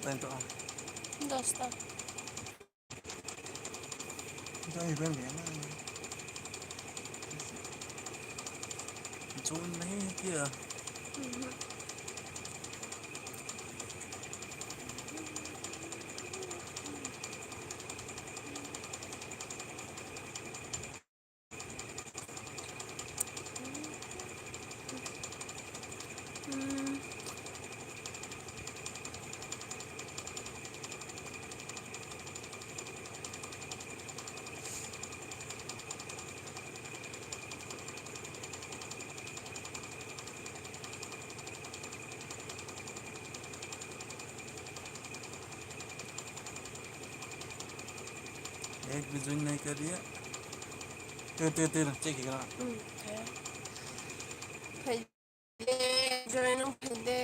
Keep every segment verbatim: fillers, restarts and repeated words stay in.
Dosta. Join nahi kiya? Ek bi join nai kariya. Te, te, te, check kira. Join nung phai de.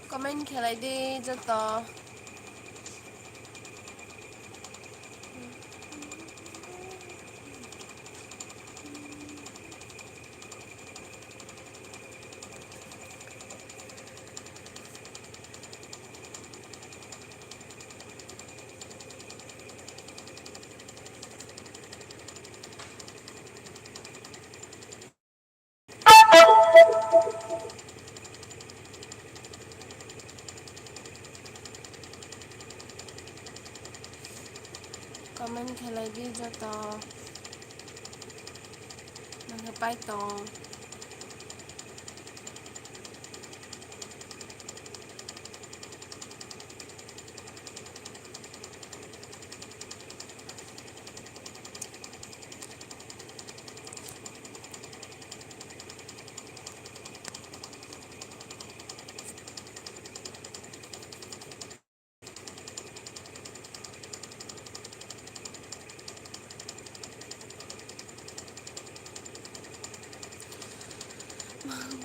Comment khelai di joto. Comment khelai di joto. Nang pai tong.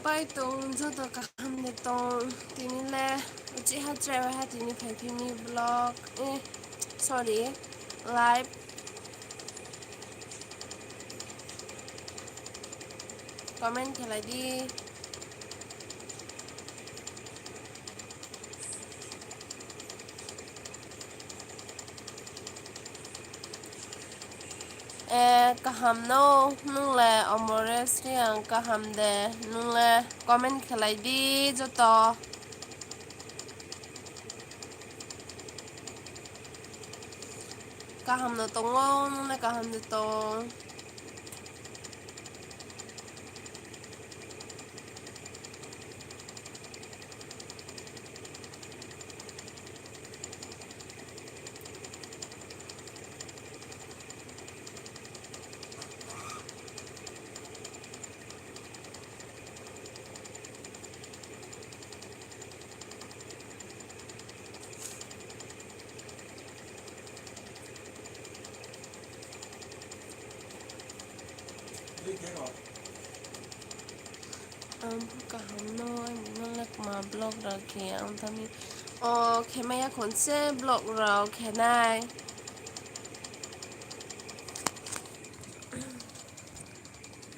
Pai tong joto kaham de tong. Tini le uchi ha chai ha tini phai phini vlog. Eh, sorry, live. Comment khelai di. Eh, kaham no, nung le Amores Reang kaham de, nung le comment khelai di joto. Kaham no tongo, nung le kaham de tong. Ang kaham no, ang no le ma vlog rok khe ang thani o khe maya khonse vlog rok khenai.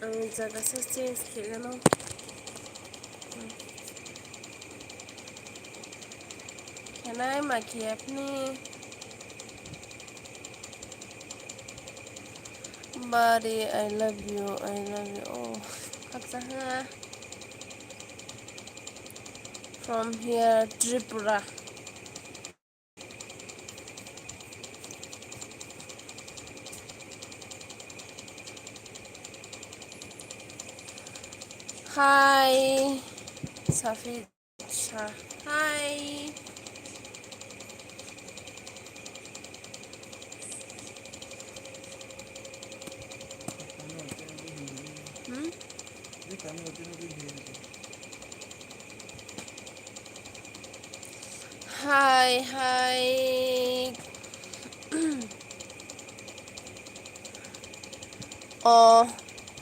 Ang jaga se change khe gano. Khenai ma khe apni. Buddy, I love you, I love you. Oh, khaksa ha. From here, Tripura. Hi, Safi. Sa-, hi. Hmm? Hi, hi. O,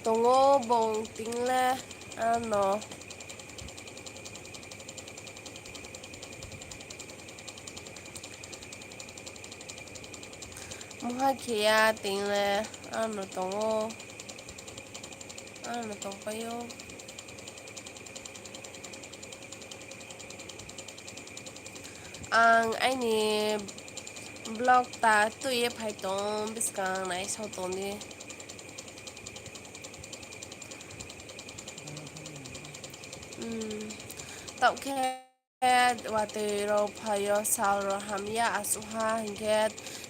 tongo bong tingle ano. Muha kheya tingle ano tongo, ano tongpaio. Ang aini vlog ta twiwi phai tong, bwskang nai sao tong di. Hmm. Tao khe watwi rok phaio, sal rok hamya, aswk ha hinkhe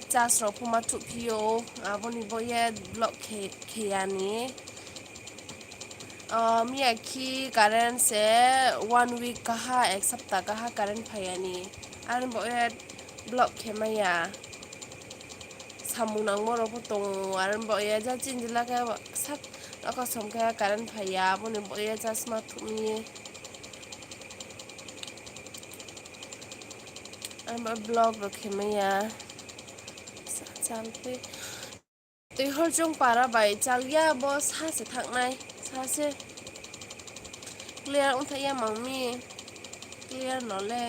chas rok phuma thuk phio, aboni boye vlog khe-, kheyani. O, miya khi current se one week kaha, ek sapta kaha current phaiya ni. Ani bo e block khe maya. Samung nangma rok bo tongo, ani bo e ja chini jila khe sak kosom khe current phaiya, aboni bo e chasma thumwi. Ani bo block rok khe maya. Sa-, chalphi. Twi hor chwng para bai chal ya, bo sa se thaknai, sa se clear wng thak ya mangmi, clear no le.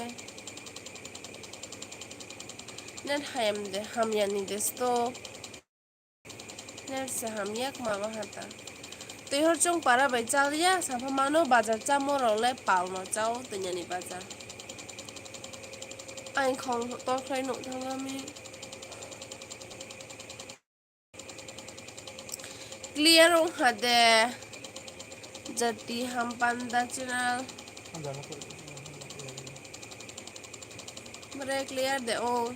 Net hayam de, hamya ni de sto. Net se hamya kwma ba hata. Twi hor chwng para bai chal ya, sapha mano bazar chamo rok le pal no chao twi ni bazar. Ang khong tor khlai nuk thang mi. Clear wng kha de. Jati ham panda channel. Bwrwi clear de wng.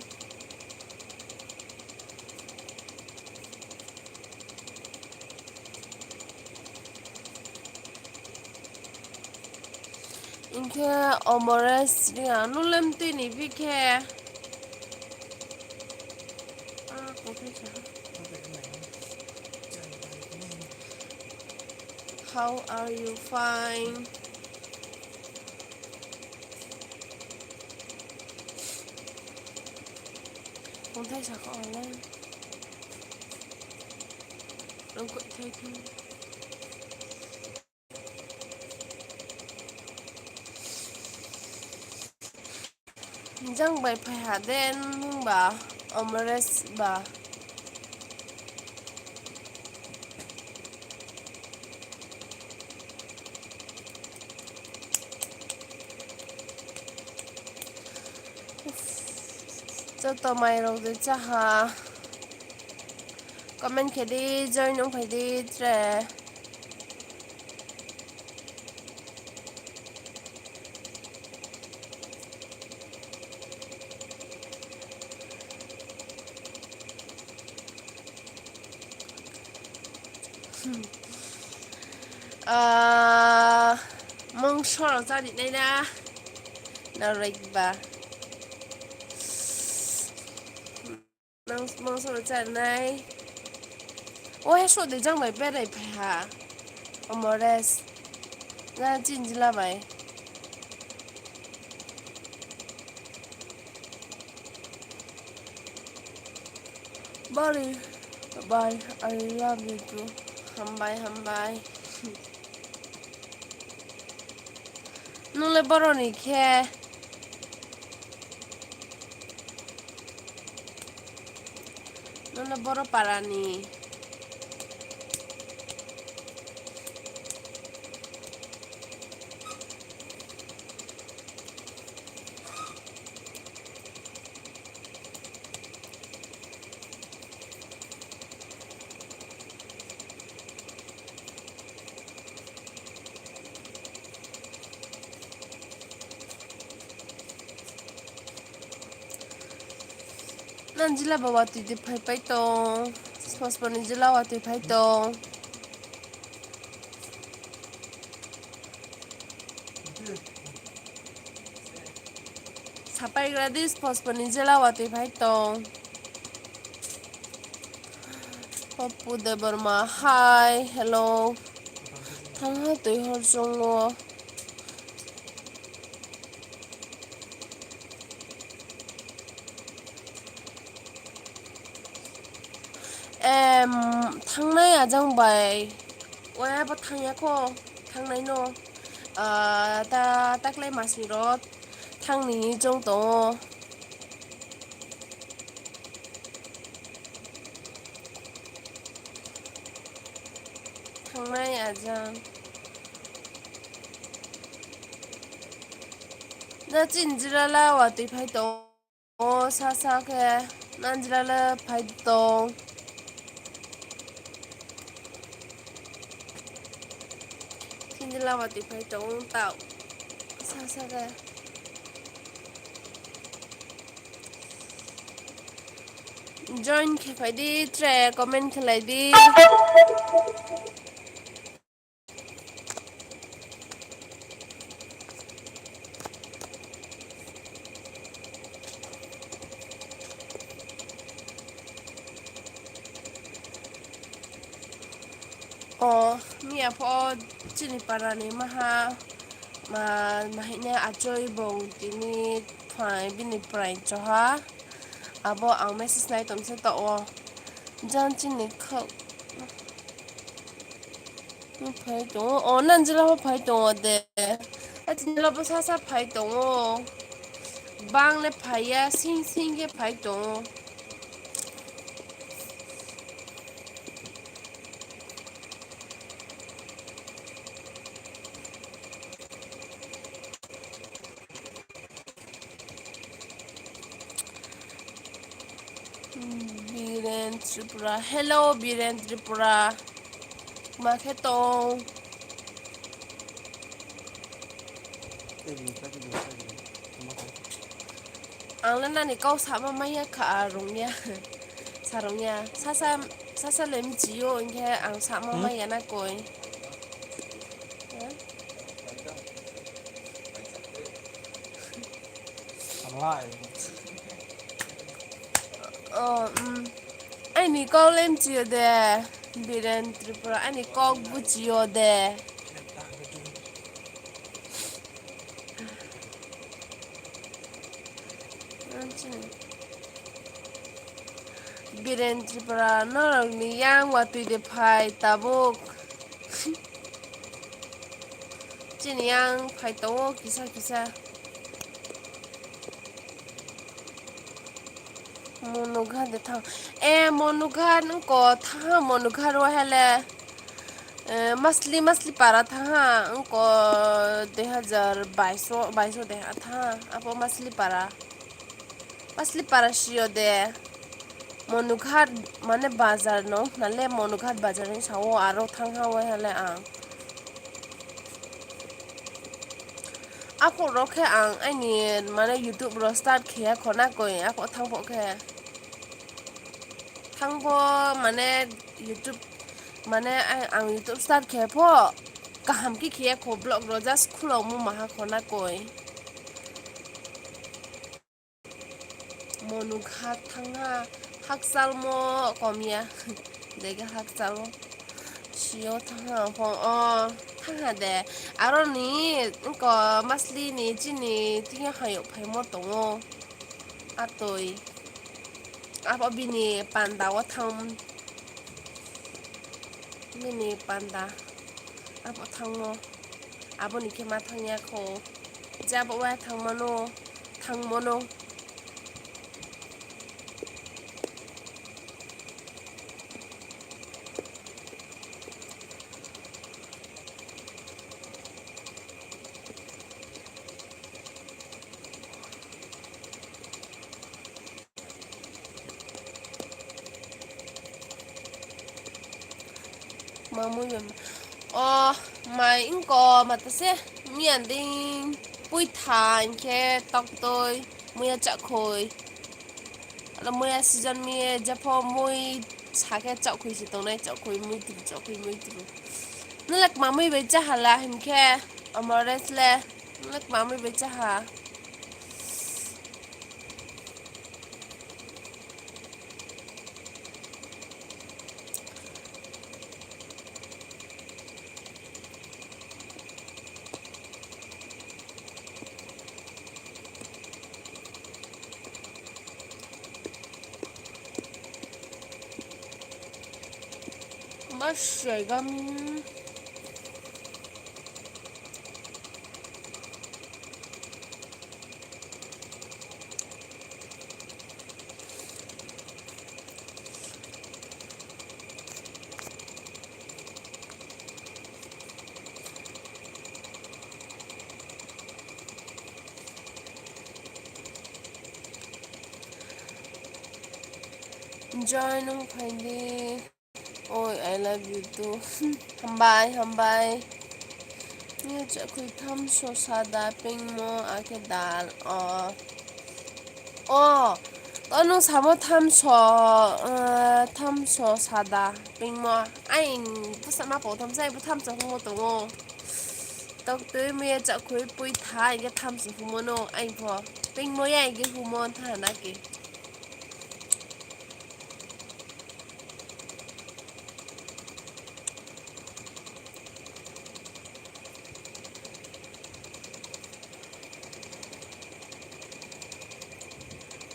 Hinkhe Omores ria nulem twi ni bikhe. Ah, kothai sa. How are you? Fine. Kothai sa ko online. Ang kothai khe. Jang bai phai ha den mung ba, Amores ba. Joto mai rok de cha ha. Comment khe di, join wng phai di tre. Ah, mungso rok chari nai na, na rek ba. Nang mangsa rok chanai. O he so de jang bai berai phai ha. Amores. Na chinjila bai. Bari. Bye. I love you too. Hambai, hambai. Nung le boroni khe. Nung le boro parani. Nang jila ba watwi twi phai pai tong, Sosmani jila watwi phai tong. Sapai gradis Sosmani jila watwi phai tong. Papu Debbarma, hi, hello. Thangha twi hor chongo. Em, thangnai ajang bai. Oya bo thangya kho, thangnai no. Ah, ta, taklai masni rot thangni chong tongo. Nai ajang. Da chinjira la watwi phai tong. O sa sa khe nanjira le phai tong. Chinjira watwi phai tong tao. Sa sa khe. Join khe phai di, tre comment khlai di. O miya pho chini parani maha ma mahine achoi bong tini phai bini prai choha abo ang message nai tong se to o jan chini khok. Phai tongo. O, nanjila bo phai tongo de. Ati nila bo sa sa phai tongo. Bang le phai ya, sing sing khe phai tongo. Biren Tripura. Hello, Biren Tripura. Ma khe tong? Ang le nani kok sama maya kha, a rungya. Sa rungya. Sasa, sasa le mchio, hinkhe ang sama maya na koi. Oh, mm. Aini kok le mchio de, Biren Tripura, aini kok buchio de. Biren Tripura, norokni yang watwi de phai tabuk. Chini yang phai tongo kisa kisa. Monughat de thang. E, Monughat wngko, tha Monughat o hele. E, Masli, Masli para tha ha, wngko dui hazar bais o, bais o de tha ha, abo Masli para. Masli para sio de. Monughat mane bazar no, nale Monughat bazar ni sao aro thang ha o hele ang. Aphuru khe ang aini mane YouTube ro start khiya khona koi, aphuru thangbo khe. Thangbo mane YouTube mane ang, ang YouTube start khiya pho kaham khe khiya kho vlog ro just khulokma maha khona koi. Monughat thangha, hakchalmo komya. Dega hakchalmo. Sio thangha phone, o, thangha de. Aroni, wngko Masli ni chini, tini hayok phaimo tongo. Atoi. Abo bini panda o thang. Bini panda. Abo thango. Aboni khe ma thangya kho. Je abo wa thangmano, thangmano. Mamui bai ma-, oh, mai wngko matase miyan ding pui tha hinkhe toktoi muya chakhoi. Alo muya season miye jepho mui sake chakhoi se tongnai, chakhoi muitru, chakhoi muitru. Nolak mamui bai chahala hinkhe amores le, nolak mamui bai chaha. Masai gam. Join wng phaidi. Oi, I love you too. Hambai, hambai. Ni chakhui thamso sada pingmo ake dal. O. O. Tono samo thamso, eh, thamso sada pingmo. Ai, pusama po thamsa, ai, thamsa humo tongo. Tok twi maya chakhui pui tha, ike thamsa humo no, ai pho. Pingmo ya ike humo tha na ke.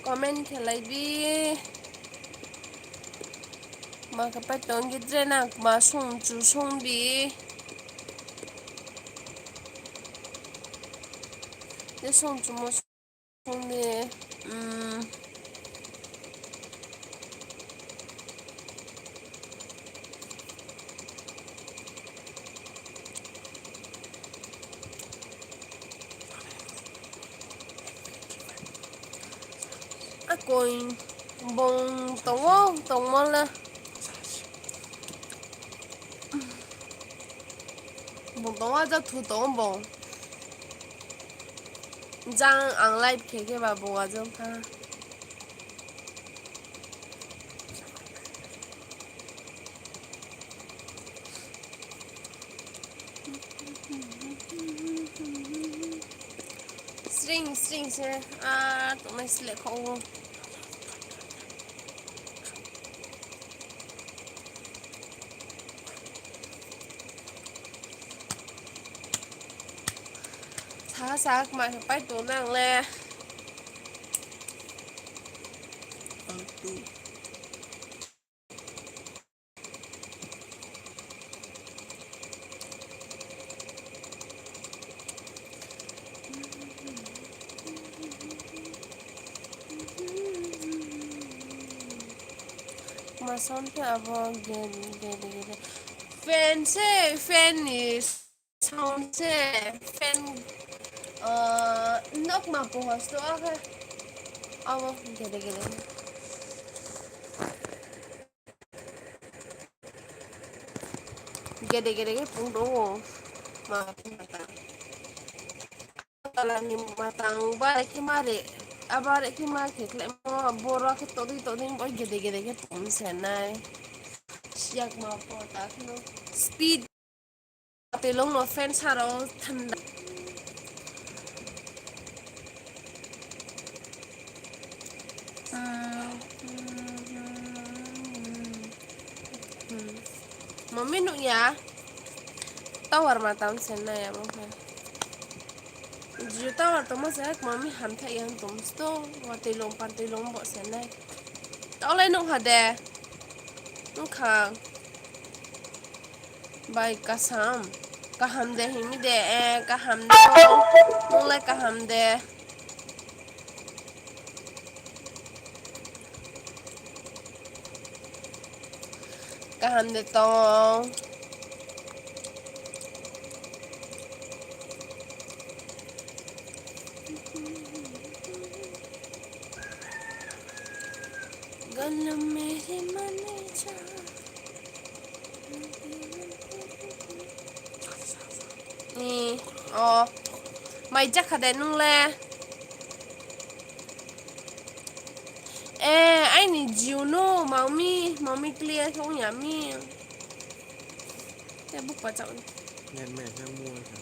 Comment khelai di. Ma kapai tong gidre na ma song chu song di. Te song chu mo song di. Mm. Akoi bong tongo, tongmole. Bong tongo, aja thu tongo bong. Jang ang live khe khe ba bong aja wngkha. Sring sring se, ah, tongnai sile kho. Sa sak ma khe pai tong nang le. Masam te abo gede gede gede. Fan se, fan ni sound se, fan, ah, nok ma pohor sto ake. Abo gede gede. Gede gede khe pung tongo. Ma, ma, ma. Talani matang bare khe mare, abare khe ma khe khlai mo, boro khe todwi todwi bo gede gede khe pom senai. Siyak ma po ta kheno speed. Telong no fan saro thanda. Mami nukya tower ma tang senai abo khe. Jio tower tongma se mami hamthai yang tong sto watwi long pantwi long bo senai. Tolai nukha de. Nukha. Bai kasam. Kaham de himi de, eh, kaham de. Nunglai kaham de. Kaham de tong. Galam meri mane cha. Ni, o, mai jakha de nung le? Eh, aini Jio no, mami, mami clear khe wngya mi. Te buk pachak. Net maya khe mobile khe.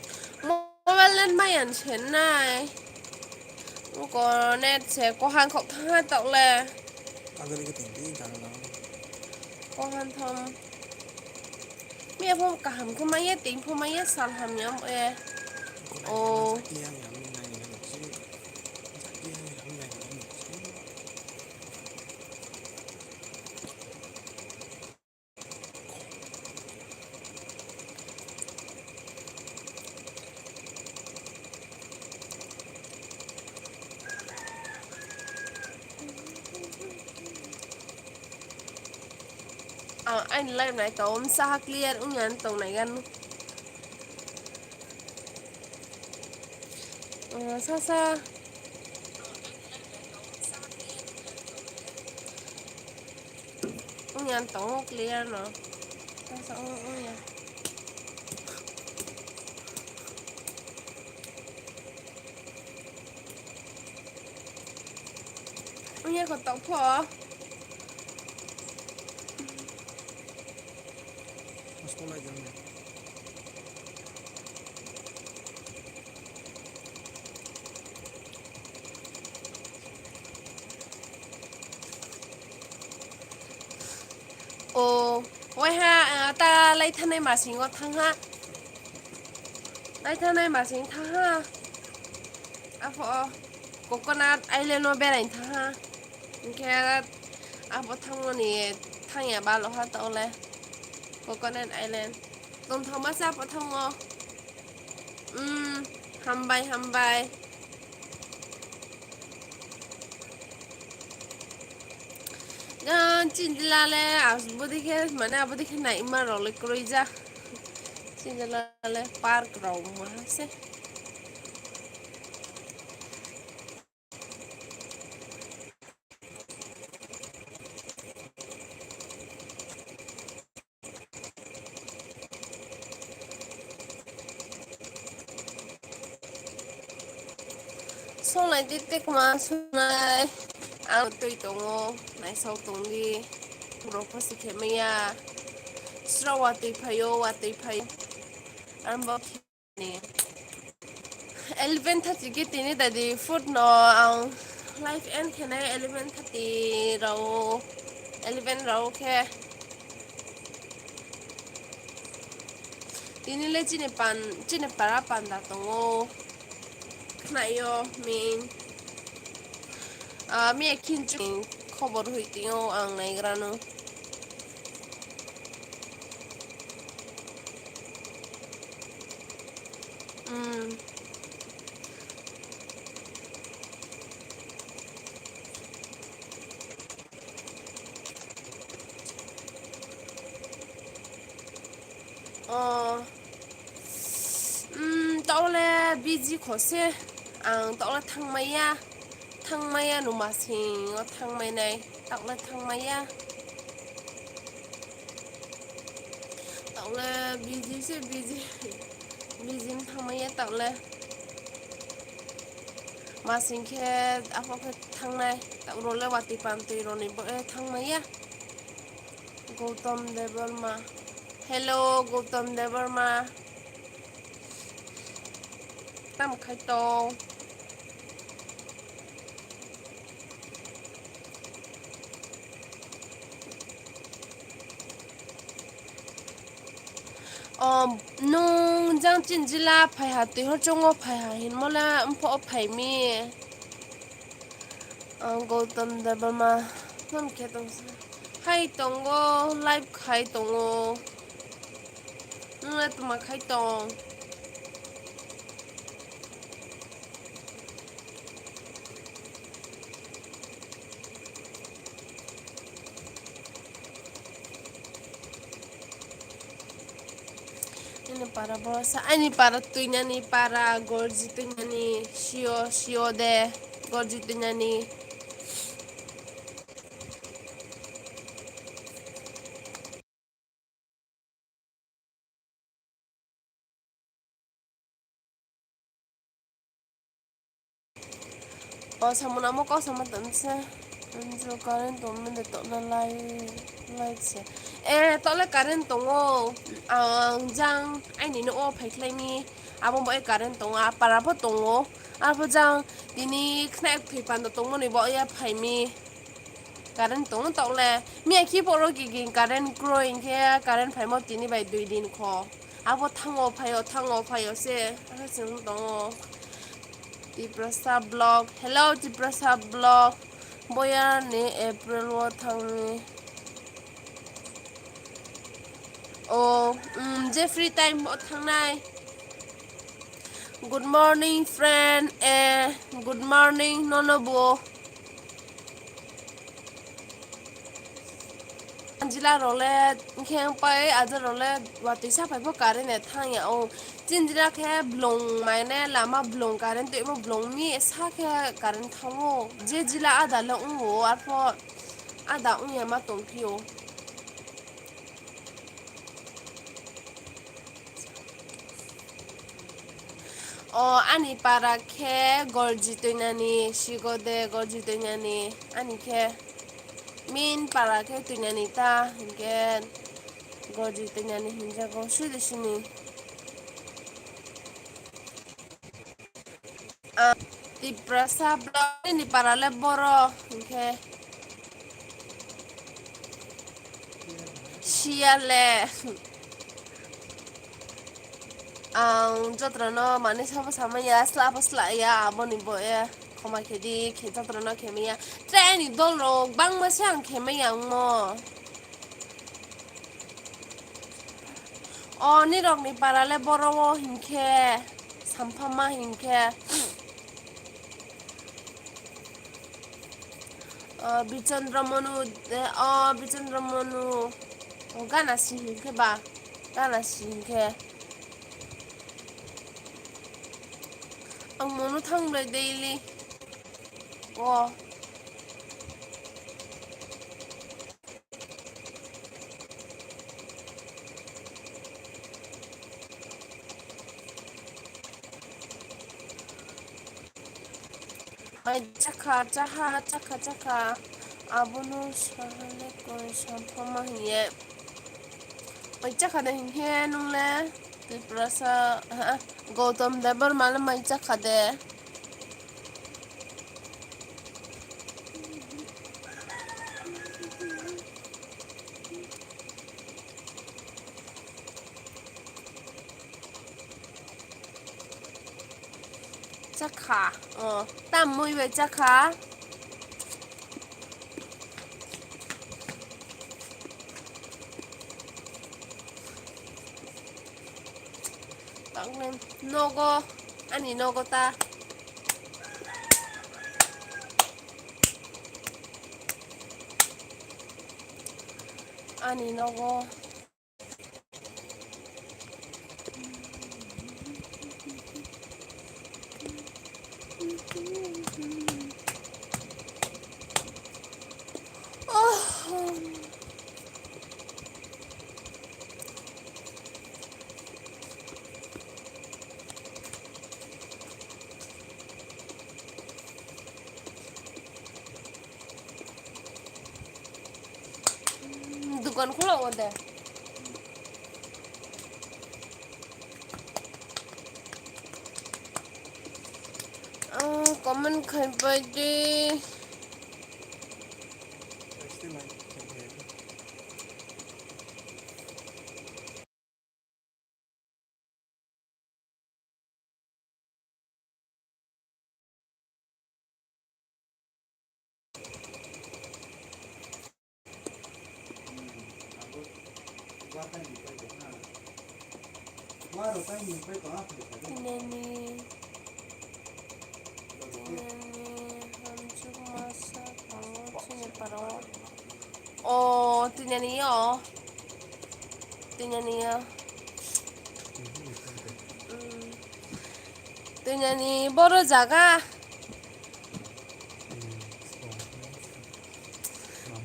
Mobile net maya senai. Uko net se kohan khok thang tok le. Agani khe tengdi gana. Kohan thom. Miya pho kaham khe maya, teng pho maya, sal hamya, eh. Oh. Ang aini live nai tong, msa ha clear wngya wng tong nai gano. Sasa. Yan tongo clear no. Tasa ong ong ya. Ong ya ko tok pho. Mas ko lai jang ya. O, waiha, ah, ta laithanai masingo thangha. Laithanai masing thangha. Apho, Coconut Island o berain thangha. Hinkhe apho thangmani thangya baloha tole. Coconut Island. Tongthoma se apho thango. Hmm, hambai, hambai. Gan chindilale abodikhe mane abodikhe naima role kroija. Chindilale park rok mahase. Songlai di tei kwma songnai. Ang twi tongo, naisok tongdi. Borok pho sikhe maya. Sra watwi phaio, watwi phaio. Ang bo eleven thirty ke tini dadi food no ang live end khenai eleven thirty rao, eleven rao khe. Tini le chini pan, chini para panda tongo. Khnaio min. Ah, mi ekhin chini khobor hui tio ang naigrano. Hmm. Oh. Hmm, tole busy khose. Ang tole thangmaya. Thangmaya no masing o thangmainai. Takle thangmaya. Takle busy se busy. Busy no thangmaya takle. Masing khe aphok khe thangnai. Tak role watwi pantwi roni bo e thangmaya. Gautam Debbarma. Hello, Gautam Debbarma. Tamo khai tong? O, nwng jang chini jila phaiha, twi hor chongo phaiha hinmole mpho phai mi. O, Gautam Debbarma, tamo khe tongsa. Hai tongo, live khai tongo. Nwng le tma khai tong? Nini para borok sa, ani para twinani para, gorji twinani, sio, sio de, gorji twinani. O samung namo kok sama tongse. Anjo current tongmani de tokna lai, lai se. Eh, tokle current tongo. Ang jang aini no o phai khlai mi. Abo bo e current tongo, a para pho tongo. Abo jang tini khna ek thwi panda tongmani bo ya phai mi. Current tongo tokle. Miya khi poro gigin current kroi hinkhe current phaimo tini bai dui din kho. Abo thango phaio, thango phaio se. Asa chwng tongo. Tiprasa vlog. Hello, Tiprasa vlog. Boya ni April o thangni. O, mm, je free time o thangnai. Good morning, friend. Eh, good morning, nono bo. Anjila role, khe pai aja role, watwi sapai bo current e thang ya o. Chinjila khe blong mane lama blong current twi mo blong mi sa khe current thango. Je jila ada le ungo, arpho ada ungya ma tongphio. O ani para khe Gorji Tuinani, Sigode Gorji Tuinani, ani khe main para khe Tuinani ta, hinkhe Gorji Tuinani hinjago, sudi sini. Ah, Tiprasa block ni para le boro, hinkhe. Siya le. Ang jotono mani sabo samaya, slabo slaya, aboni bo e khoma khedi, khe jotono khemaya. Tei ani dol rok bangma se ang khemaya wngmo. O nirok ni para le boro o hinkhe, samphama hinkhe. O Bichandra Manu, eh, o Bichandra Manu, o gana si hinkhe ba, gana si hinkhe. Ang mono thang bai daily. O. Mai chakha, chaha, chakha, chakha. Abono sahale koi samphama hiye. Mai chakha de hinkhe nungle Tiprasa, ha, Gautam Debbarma le mai chakha de. Chakha, o, tam mui bai chakha. Tanglen nogo, ani nogo ta. Ani nogo. Dukan khula o de. Ah, comment khai pai di. Tinani, tinani hamjwk masa tongo chini parao. O, tinani o. Tinani o. Mm. Tinani boro jaga.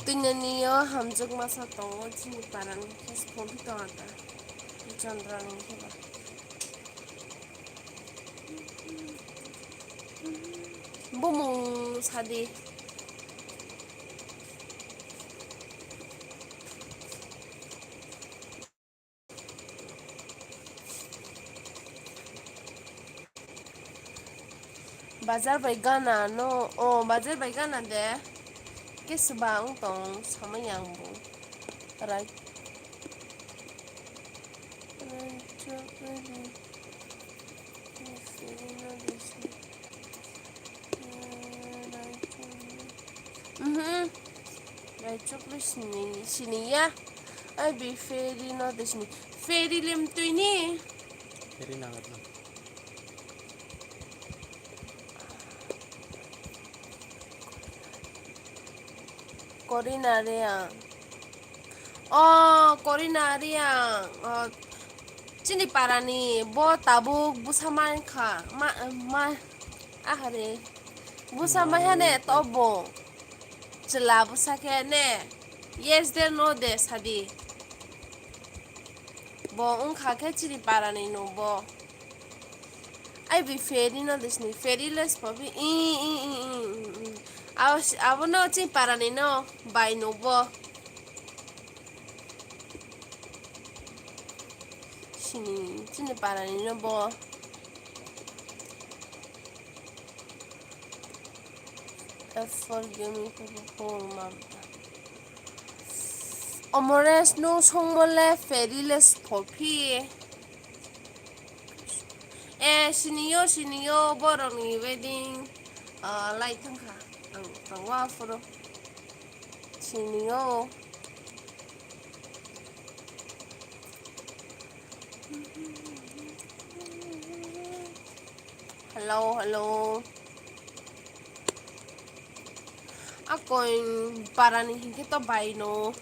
Tinani o hamjwk masa tongo chini parani khe sophi tongo ta. Chandrani khe ba. Bumung sadi. Bazar bai gana no, o bazar bai gana de. Kesba wng tong samai yang bo. Right. Mhm. Raichuk le sini, sini ya. Ai bi fairy no de sini. Fairy lim tui ni. Fairy nangat na. Korina Reang. O, Korina Reang. O, chini parani bo tabuk busa mankha. Ma, ma, ahare. Busa maiha ne to bo. Chwla busa khe ne. Yes de no de sadi. Bo wngkha khe chini parani no bo. Ai bi feri no disni, feri les pobi. I, i, i, i, i, i. Abo, abo no chini parani no bai no bo. Sini, chini parani no bo. F four gaming, F four, F four, ma. Omores no songmole feri les pobi. Eh, siniyo, siniyo, borokni wedding, ah, lai thangkha. Ang, ang wa phoro. Siniyo. Hello, hello. Akoi parani hinkhe to bai no.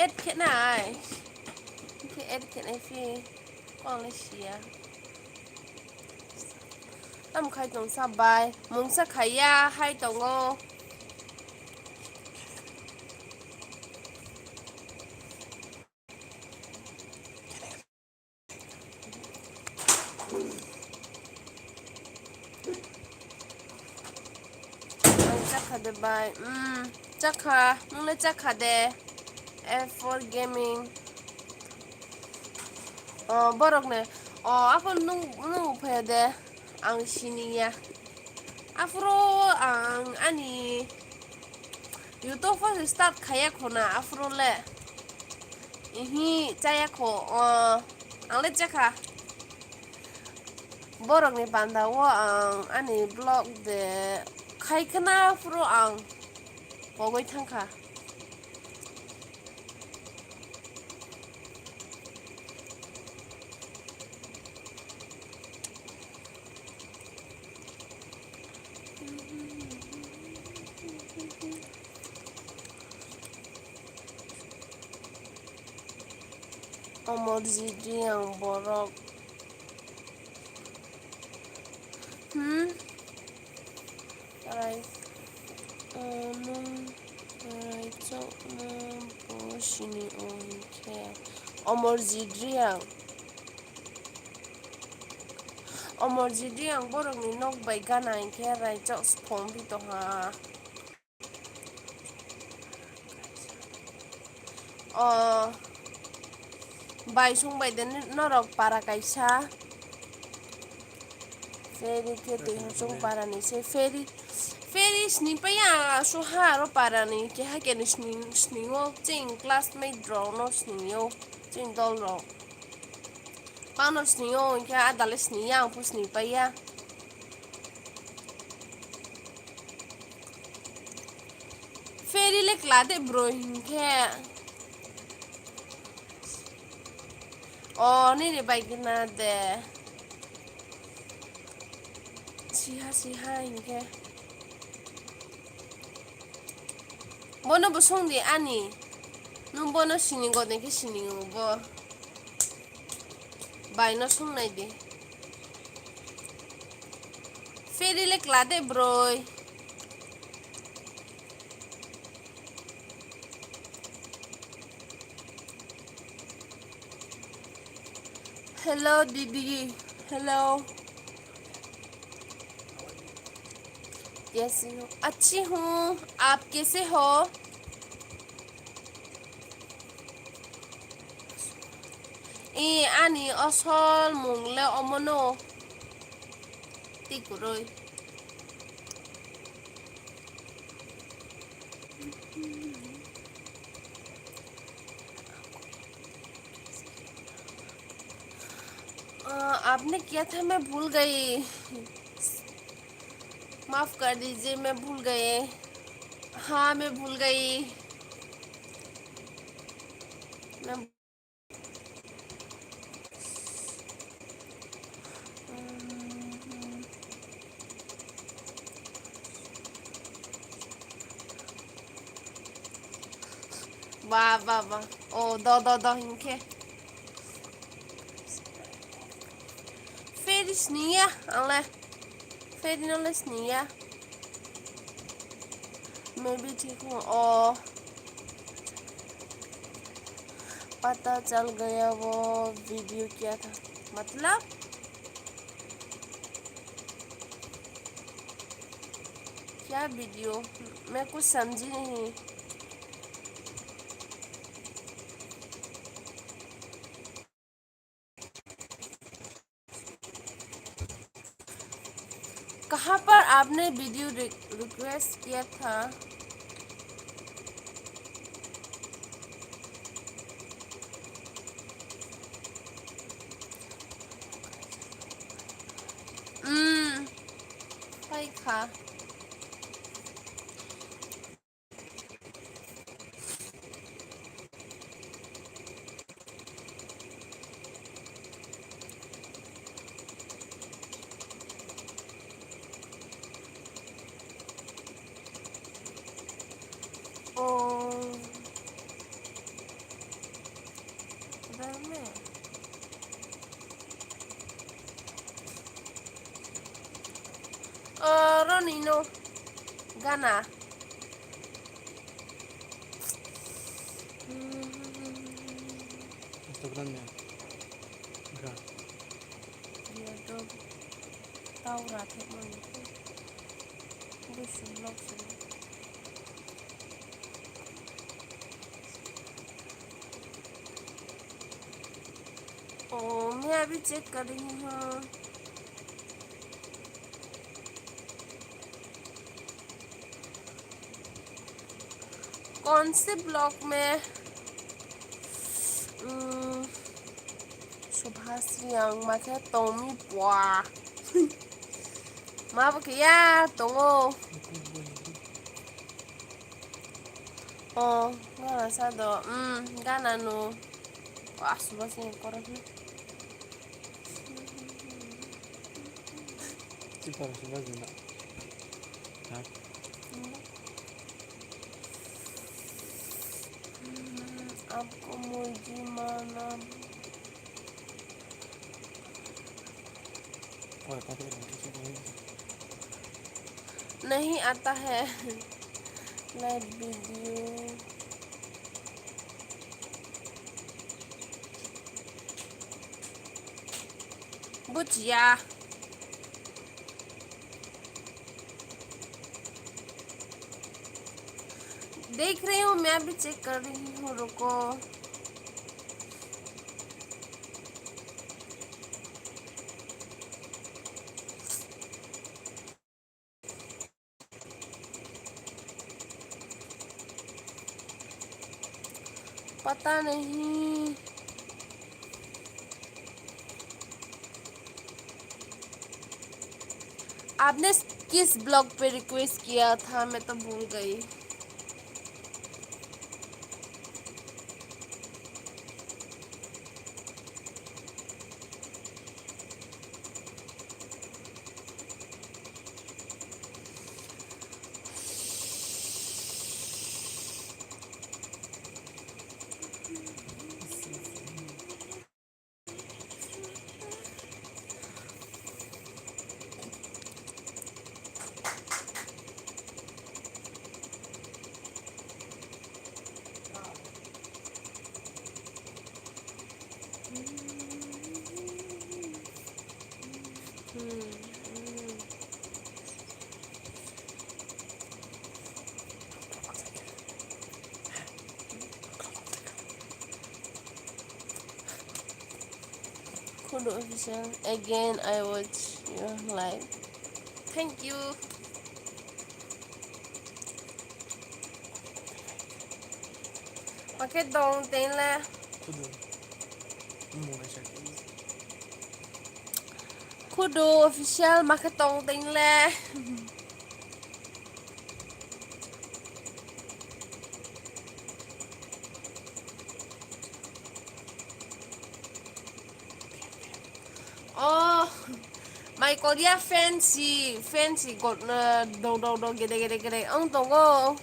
Add khe nai. Hinkhe add khe nai phi. Kong le siya. Tam khai tong sa bai. Mungsa khaiya hai tongo. Ang chakha de bai. Mm, chakha. Nung le chakha de. F four gaming. Oh, borok ne. Oh, apo nung, nung phaya de. Ang siniya. Aphuru ang ani YouTube first start khaya khona aphuru le. Ihi chaya kho, o, ang le chakha. Borok ni panda o ang ani vlog de khai khna aphuru ang pogoi thangkha. Omorjit Reang borok. Hmm? Rai, o, nung raichokma bo sini o hinkhe Omorjit Reang. Omorjit Reang borokni nok bai gana hinkhe raichok sphong pi tongha. O, bai song bai de norok para kaisa. Feri khe twi hachung para ni se feri, feri sini paiya suha aro para ni keha khe ni sini, sini o chwng classmate rok no sini o chwng dol rok. Pano sini o hinkhe adale sini ya ang pho sini paiya. Feri le kla de bro hinkhe. O, nini bai gina de. Siha, siha hinkhe. Bono bo song di ani. Nung bono sini gode khe sini bo. Bai no song nai di. Feri le kla de broi. Hello, didi. Hello. कैसे हो? अच्छी हूँ, आप कैसे हो? E, ani osol mung le omono. Tikuroi. अ, आपने किया था, मैं भूल गई। माफ कर दीजिए, मैं भूल गए। हाँ, मैं भूल गई। मैं Ba, ba, ba. O, do, do, do, hinkhe. Feri siniya, ang le. Feri no le siniya. Maybe thik o. पता चल गया वो वीडियो क्या था, मतलब क्या वीडियो? मैं कुछ समझी नहीं। कहाँ पर आपने वीडियो रि-, रिक्वेस्ट किया था? Hmm, paikha. Oh. Dame. Oh, Ronnie no. Gana. Instagram ya. Ga. Dia tu tahu rasa mana. Busu vlog sini. Oh, मैं अभी चेक कर रही हूँ। कौन से ब्लॉग में, उम, सुभाष रियांग माखे तोमी पुआ। Mabo khe ya tongo. Oh, gana sa do. Hmm, gana no. Wah, suba sing korok ni. Sipar suba jina. Ha? Hmm, आपको मुर्गी मारना नहीं आता है लाइव वीडियो। बुझिया। देख रही हूँ, मैं अभी चेक कर रही हूँ, रुको। पता नहीं। आपने किस ब्लॉग पे रिक्वेस्ट किया था, मैं तो भूल गई। Khudu Official, again I watch your live. Thank you. Makhe tong teng le. Khudu. Mung ai sa. Khudu Official makhe tong teng le. Oh, Michael ya fancy, fancy got na do do do gede gede gede ang tongo.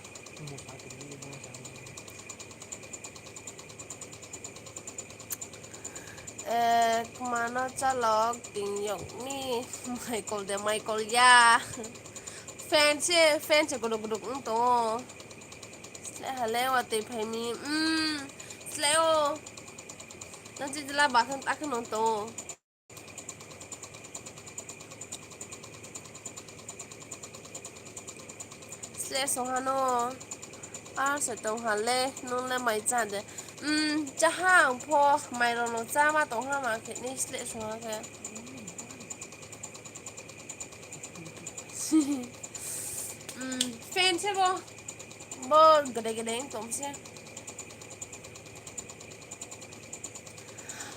Eh, kmano chalok ting yok ni Michael de Michael ya. Fancy, fancy guduk guduk ang tongo. Slai hale watwi phaimi, mm, slai o. Nang chijila bathang takhe nong tongo. Sle sohano. Ar se tong hale, nung le mai cha de. Um, chaha ang pho, mai rok no chama tong ha ma khe ni sle soha khe. Um, fan se bo. Bo gede gede wng tong se.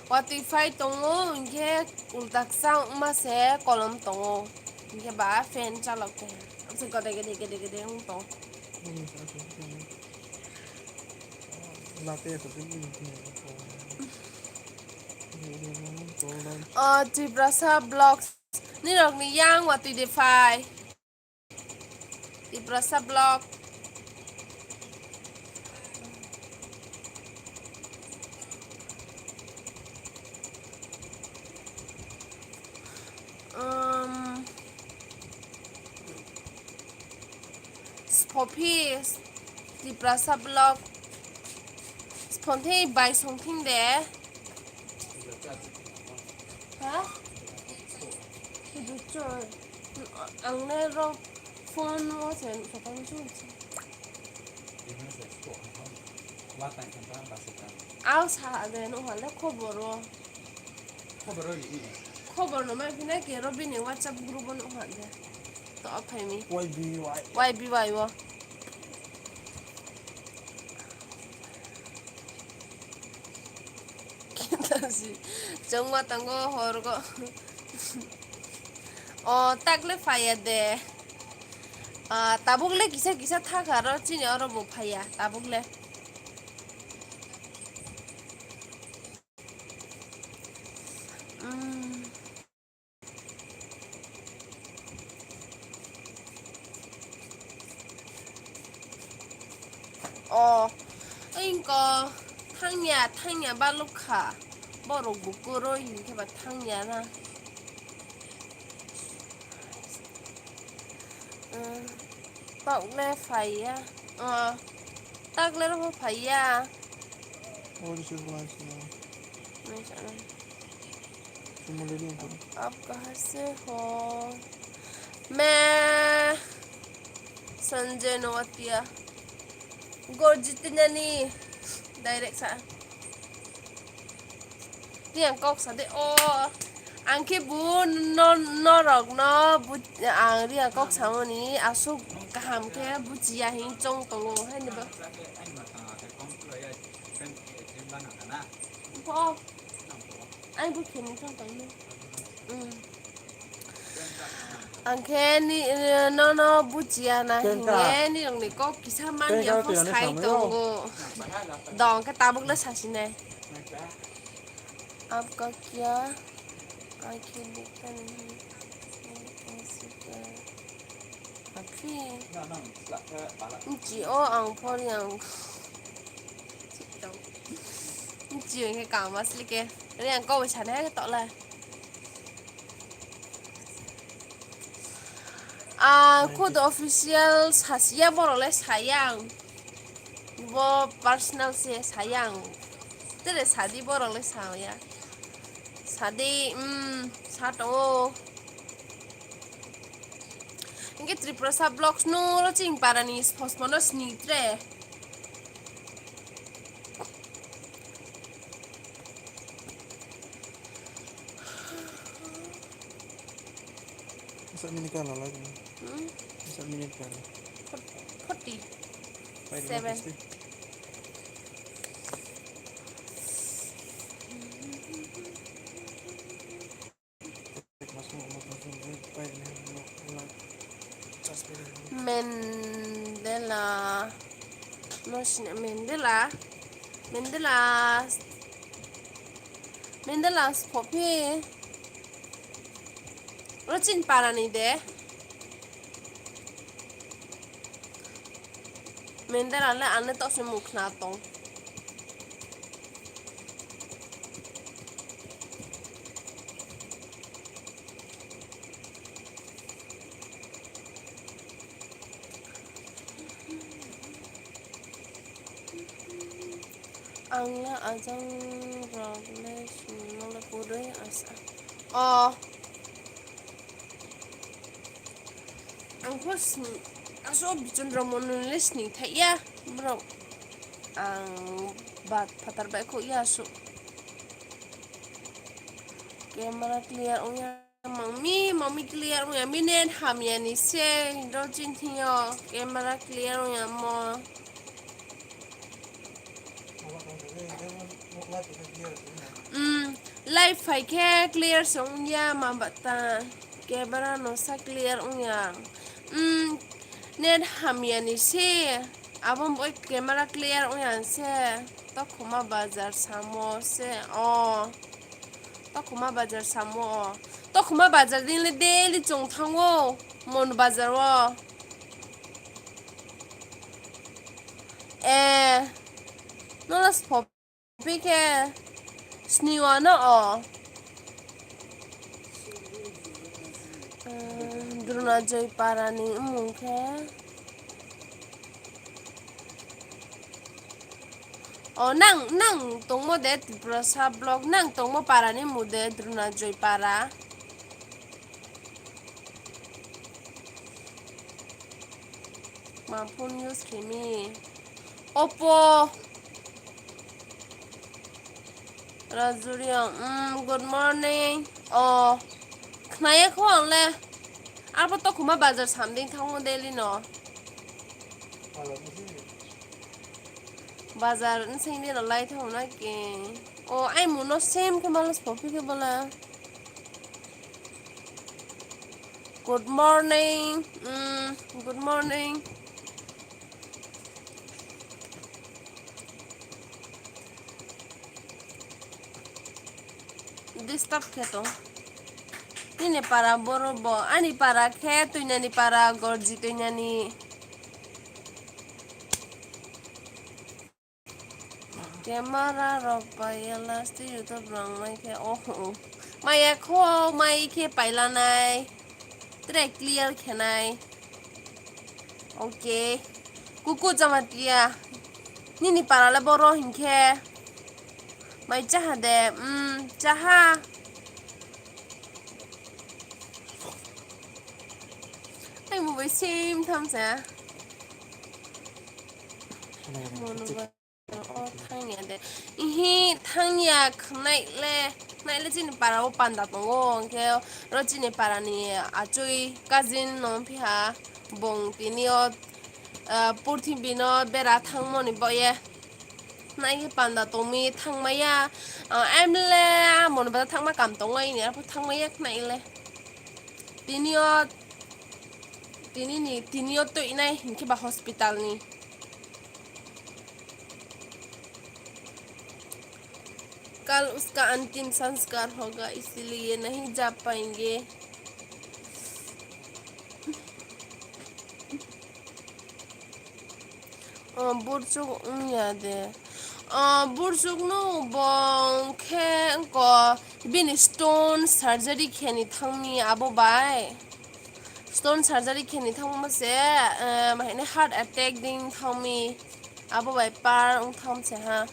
Watwi phai tongo, hinkhe ulta kwchang wngma se kolom tongo, hinkhe ba fan chalok khe. Amsa gede gede gede gede wng tong. O Tiprasa Vlogs, nirokni yang watwi de phai. Tiprasa Vlog. Um, Sophi, Tiprasa Vlog. Sponthing bai songthing de. Ha? Kudu chor. Ang ne rok phone o se nusa tang chor. Aw sa de no hale khobor o. Khobor o ni. Khobor no mai phina ke ro bini WhatsApp group o no hale. To phai mi. Y B Y. Y B Y o. Chwngma tongo horgo. O, takle phaiya de. Ah, tabuk le kisa kisa thakha ro chini oro bo phaiya, tabuk le. Mm. O, ingko thangya, thangya balukha. Borok bo kwrwi hinkhe ba thangya na. Mm, takle phaiya. O, takle rokho phaiya. What is your last name? Nai sana. Sumuliri ang koro. Aap kahan se ho? Main Sanjay Noatia. Gor jitnya ni. Direct sa. Ni ang kok sa de. O. Ang khe bo no, norok no bu-, ang ri ang kok samani aswk kaham khe buchiya hin chong tongo. Hai ni ba. Bo. Ai bo khe ni chong tong no. Mm. Ang khe ni, eh, no, no buchiya na hinge ni rong ni kok kisa manya ho sai tongo. Dong khe tabuk le sasinai. Aap ka kya? Akhir dekta nahi. Akhir. Nchi o ang phori ang. Nchi o khe kama sli khe. Ri ang kok bai sanai khe tokla. Ah, khud official sasiya borok le saya ang. Bo personal se saya ang. Tere sadi borok le saya. Sadi, mm, sa tongo. Hingke Tripurasa Vlogs no ro ching para ni sosmo no sini tre. Sa minute ka lalai. Hmm? Sa minute ka. Forty. Seven. Mendela. No sina Mendela. Mendela. Mendela Sophi. Rochin parani de. Mendela le ane tokse mukna tong. Ang le ajang rok le sini no le purui asa. Oh. Ang pho sini, aso Bichandra Monu le sini thai ya, bro. Ang bat phatar bai kho ya so. Camera clear ong ya. Mangmi, mangmi clear wngya, mi net hamya ni se, do chinthing yo, camera clear wngya mo. Hmm, live phai khe clear se wngya, ma ba ta, camera no sa clear wngya. Hmm, net hamya ni se, abo bo camera clear wngya se, Tokhuma bazar samo se, o. Tokhuma bazar samo o. Tokhuma bazar din le daily chwng thango. Mon bazar o. Eh. Nola sophi khe sniwa no o. Eh, Drona Joy para ni wngmung khe. O, nang, nang tongmo de Tiprasa block, nang tongmo para ni mu de Drona Joy para. Ma phone use khemi. Oppo. Rajuriang, mm, good morning. O, khnaya kho ang le. Arbo Tokhuma bazar samding thango daily no. Bazar nsing dino lai thango na ke. O, ai muno same khe malas phopi khe bola. Good morning. Mm, good morning. Disturb khe tong. Nini para boro bo, ani para khe Tuinani para, Gorji Tuinani. Camera rok bai ya last YouTube rang mai khe, oh, oh. Maya kho, mai khe pailanai. Tre clear khenai. Okay. Kuku Jamatia. Nini para le boro hinkhe. Mai chaha de, mm, chaha. Ai, mobile sim tham sa. Mono ba. O thangya de. Ihi thangya khnai le, khnai le chini para o panda tongo, hwnkhe ro chini para ni achoi cousin no phiha bong tini o, ah, purthimbi no bera thangmani boye. Khnai khe panda tongmi thangmaya, ah, M L A amoni bada thangma kam tongo ini, arpho thangmaya khnai le. Tini o, tini ni, tini o tuinai hinkhe ba hospital ni. कल उसका अंतिम संस्कार होगा, इसीलिए नहीं जा पाएंगे। O, burchuk wngya de. O, burchuk no bo khe wngko bini stone surgery kheni thangmi abo bai. Stone surgery kheni thangma se, eh, ma hino heart attack ding thangmi abo bai par wng thang se ha.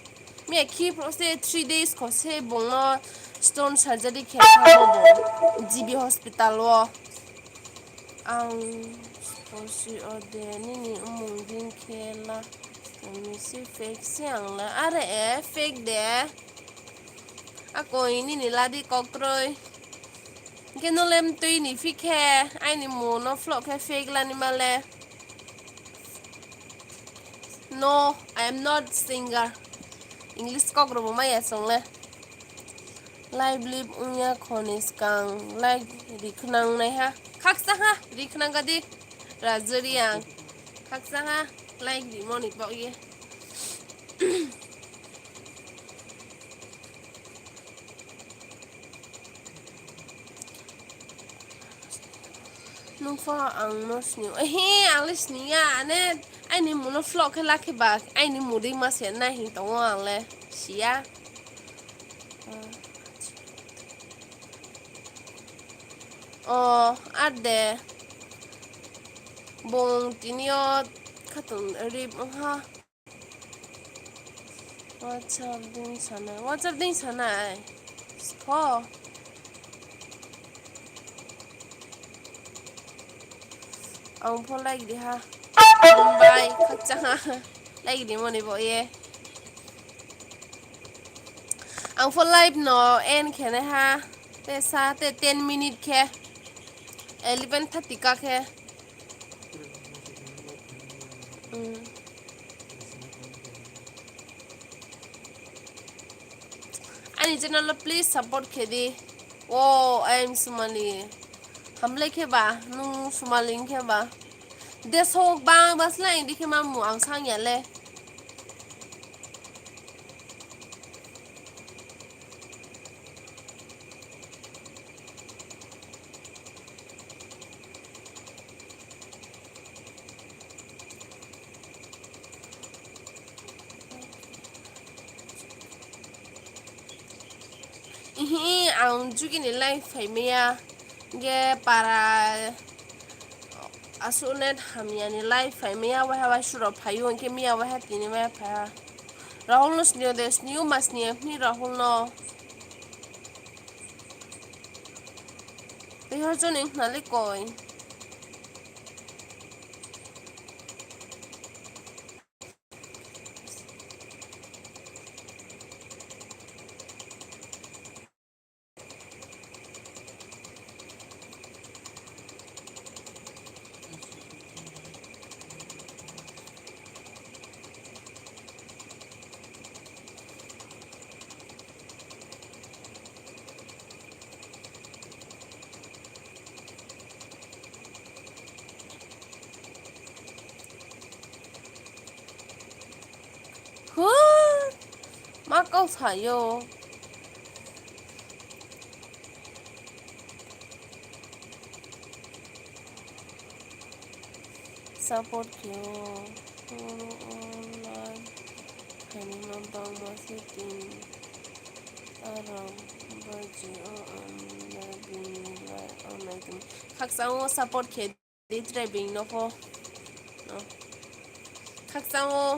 Miya khi pro se three days ko se bongno stone surgery khe thangma bo G B hospital o. Ang sposi ode nini umung din khe la. Nini si fake si ang la. Are e fake de. Akoi nini ladi kokroi. Hingke no lem twi ni phi khe, aini mu no phlok khe fake lani male. No, I am not singer. English kok rwbo maya chwng le. Live lip wngya khoni swkang like ri khnang nai ha. Khaksa ha, ri khnang gadi. Rajuri ang. Khaksa ha, like ri moni pok ye. Nungpha ang no sini. Ehe, ang le sini ya, ane, aini muno vlog khe lakhe ba, aini mudui ma se nai hing tongo ang le, siya. O, ade. Bong tini o khatung rip wngha. WhatsApp ding sanai, WhatsApp ding sanai. Pho. Ang pho like di ha. Bye, khakchang ha. Like di moni bo ye. Ang pho live no end khene ha. Te sa te ten minute khe. Eleven thirty ka khe. Hmm. Ani channel o please support khe di. O, I am Sumali. Hamle khe ba, nung Sumali khe ba. Desok bang basla indi khe mamu ang sang ya le. Ihi, ang jugini live phaimaya, ge para asuk net hamyani live phaimaya, waha waha suro phaio, hwnkhe miya waha tini waha pha. Rahul no sniyo de, sniyo ma sniya hini Rahul no. Tei hor joning khnali koi. Hu, ma kok sayo. Support khe o. Oro o live khainima bangma setting. Aro baji o ang live bini live o naitum. Khaksa o support khe di try bini nokho. No. Khaksa o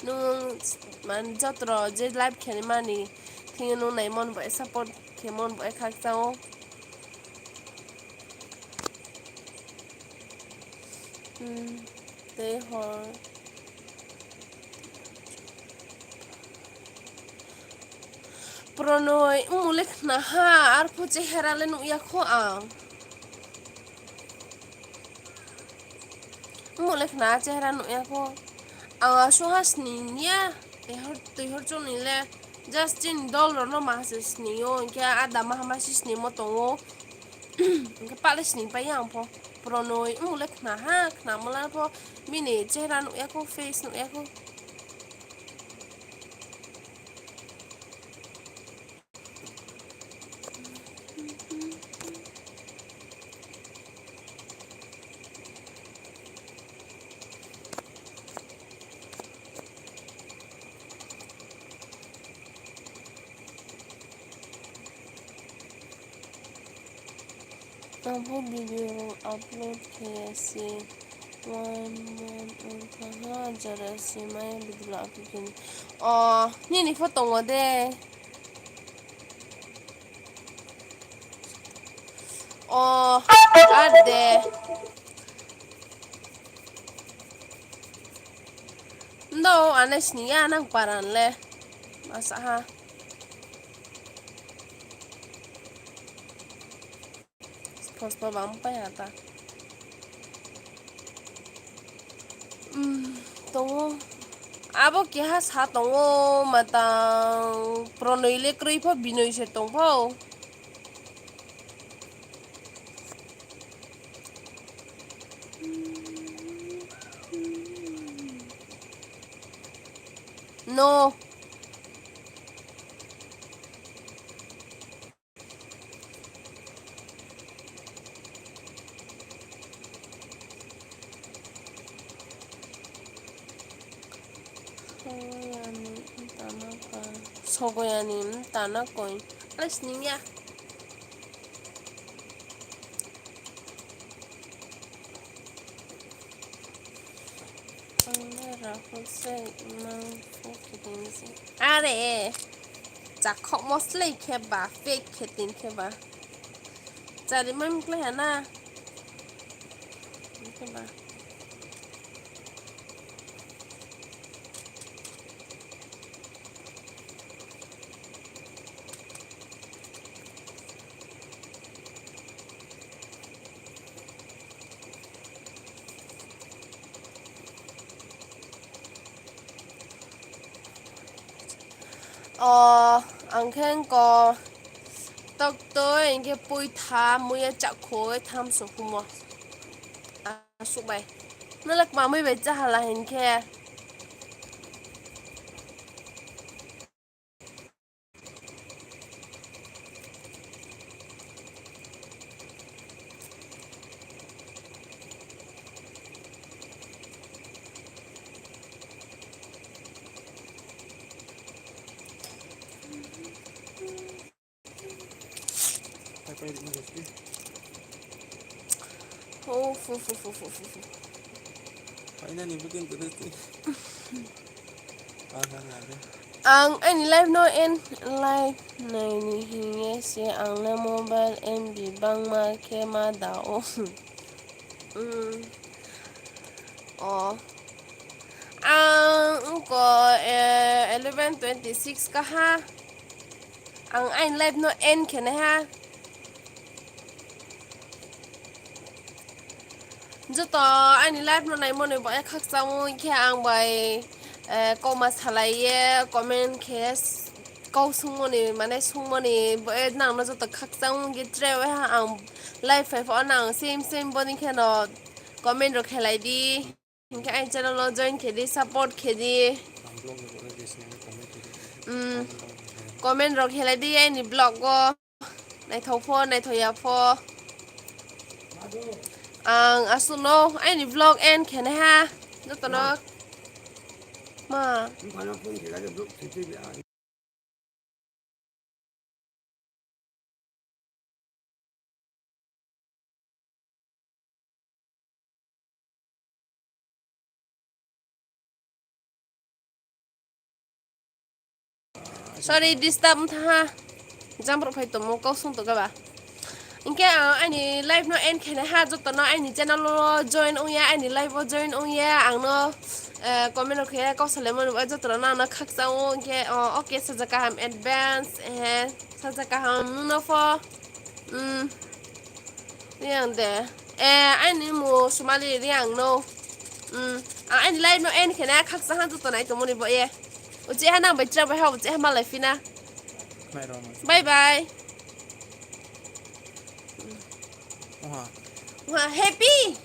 nung man jotro je live khainimani thing nung nai mon bai support khe mon bai khaksa o. Hmm, tei hor. Pranoi, wng mole khna ha, arphuh chehera le nukya kho ang. Wng mole khna chehera nukya kho. Ang aswk ha sning ya, twi hor, twi hor chwngni le just chini dol rok no ma se sning o, hwnkhe a da ma hama se sning mo tongo. Hwnkhe pale sning pai ya ang pho. Pranoi, wng mole khna ha, khna mole pho bini chehera nukya kho, face nukya kho. Abo video upload khe se one month wngkha ha, jora se maya video upload khe. O, nini pho tongo de. O, ar de. Ndo, ane sini ya nang paran le. Masa ha. Phospa bam pai ata. Hmm, tongo. Abo keha sa tongo, matang Pranoi le kwrwi pho, Binoi se tong pho. No. Sogoyani wngtana koi. Sogoyani wngtana koi. Alis ningya. Ang le Rahul se imang phu Are, chakhok moslai khe ba, fake khe tin khe ba. Chari mam khlai hana. Khe ba. O, ang khe wngko tok twi, hinkhe pui tham, muiya chakhoi tham sukhumo. Asuk bai. Nolak mamui bai chahala hinkhe. Uf, uf, uf, uf, uf, uf. Painani booking kwrwi twi. Ang ani live no end, live naini hiye se ang le mobile M B bangma khe ma da o. Mm. O. Ang ko, eh, eleven twenty six ka ha. Ang aini live no end khe nai ha. Joto ani live no naimani bo e khakchangma khe ang bai, eh, koma salai ye comment khe s-, kok sungmani mane sungmani bo e nang no joto khakchangma khe tre o ha ang live fai pho nang same same boni khe no comment rok khelai di. Hinkhe aini channel o join khe di, support khe di. Mm, comment rok khelai di aini vlog o. Naithok pho, naithok ya pho. Ang aswk no aini vlog end khe nai ha. Joto no. Ma. Sorry, disturb wngtha ha. Jump rok phai tongmo, kok song tongkha ba. Hinkhe ang ani live no end khainai ha, joto no ani channel o join wngya, ani live o join wngya, ang no, eh, comment rok khe kok salaimani bagwi joto no ang no khakchang o, hinkhe, oh, okay, sajakha ham advance, eh, sajakha ham nwng no pho. Hmm. Riang de. Eh, ani mo sumali riang no. Hmm. Ang ani live no end khainai khakchang ha joto nai tongmani bo ye. Uchi ha nang bai chira bai ha uchi ha malai phina. Bye bye. Oha. Oha, happy.